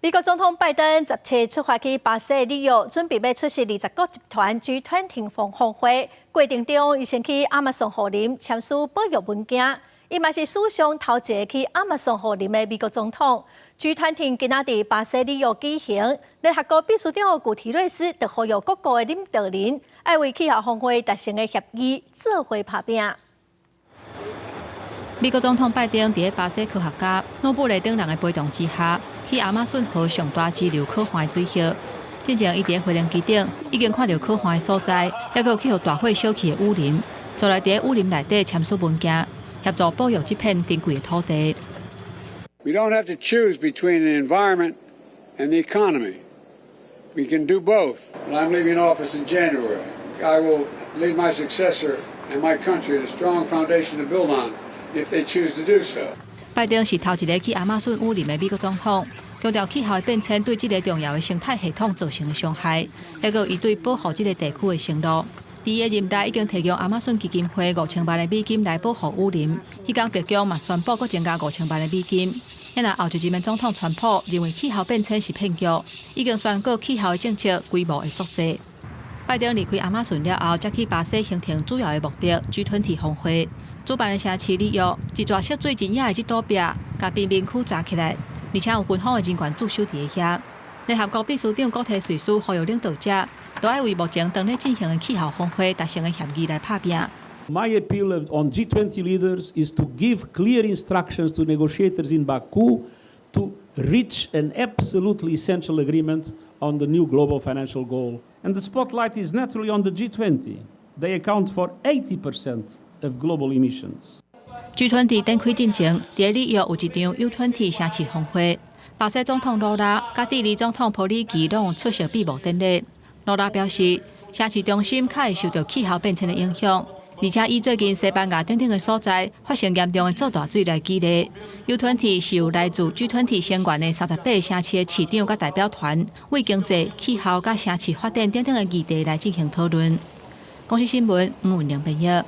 美國總統拜登17出發去巴西里約，準備欲出席20國集團 G20 峰會。過程中，伊先去亞馬遜雨林簽署保育文件。伊嘛是史上頭一个去亞馬遜雨林的美國總統。G20 今仔佇巴西里約舉行，聯合國秘書長古提瑞斯就呼籲各國的領導人，愛為氣候峰會達成的協議做伙拍拚。美國總統拜登佇巴西科學家諾布雷等人的陪同之下，去亞馬遜河上大支流可旱的水域。進前伊佇飛行機頂已經看著可旱的所在，猶閣有去予大火燒去的雨林，所來佇雨林內底簽署文件，協助保育這片珍貴的土地。 We don't have to choose between the environment and the economy. We can do both. I'm leaving office in January. I will leave my successor and my country a strong foundation to build on if they choose to do so. 拜登是頭一个去亞馬遜雨林的美國總統，強調氣候的變遷對這个重要的生態系統造成的傷害，猶閣有伊對保護這个地區的承諾。佇伊的任內已經提供亞馬遜基金會5000萬的美金來保護雨林。彼工白宮嘛宣布閣增加五千萬的美金。若後一任的總統川普認為氣候變遷是騙局，已經宣告氣候的政策規模會縮細。拜登離開亞馬遜了後，才去巴西行程主要的目的 G20 峰會。主辦的城市里約，一座濁水真野的這堵壁，共貧民區閘起來，而且有軍方的人員駐守佇遐。聯合國秘書長古提瑞斯呼籲領導者，都愛為目前當咧進行的氣候峰會達成的協議來拍拚。 My appeal on G20 leaders is to give clear instructions to negotiators in Baku to reach an absolutely essential agreement on the new global financial goal. And the spotlight is naturally on the G20. They account for 80% of global emissions. G20 展開進前，佇里約有一場 U20 城市峰會，巴西總統盧拉佮智利總統波里奇攏有出席閉幕典禮。盧拉表示，城市中心較會受著氣候變遷的影響，而且以最近西班牙等等的所在發生嚴重的做大水來舉例。U20 是由來自 G20 成員的38个城市的市長佮代表團，為經濟、氣候佮城市發展等等的議題來進行討論。公視新聞吳文玲編譯。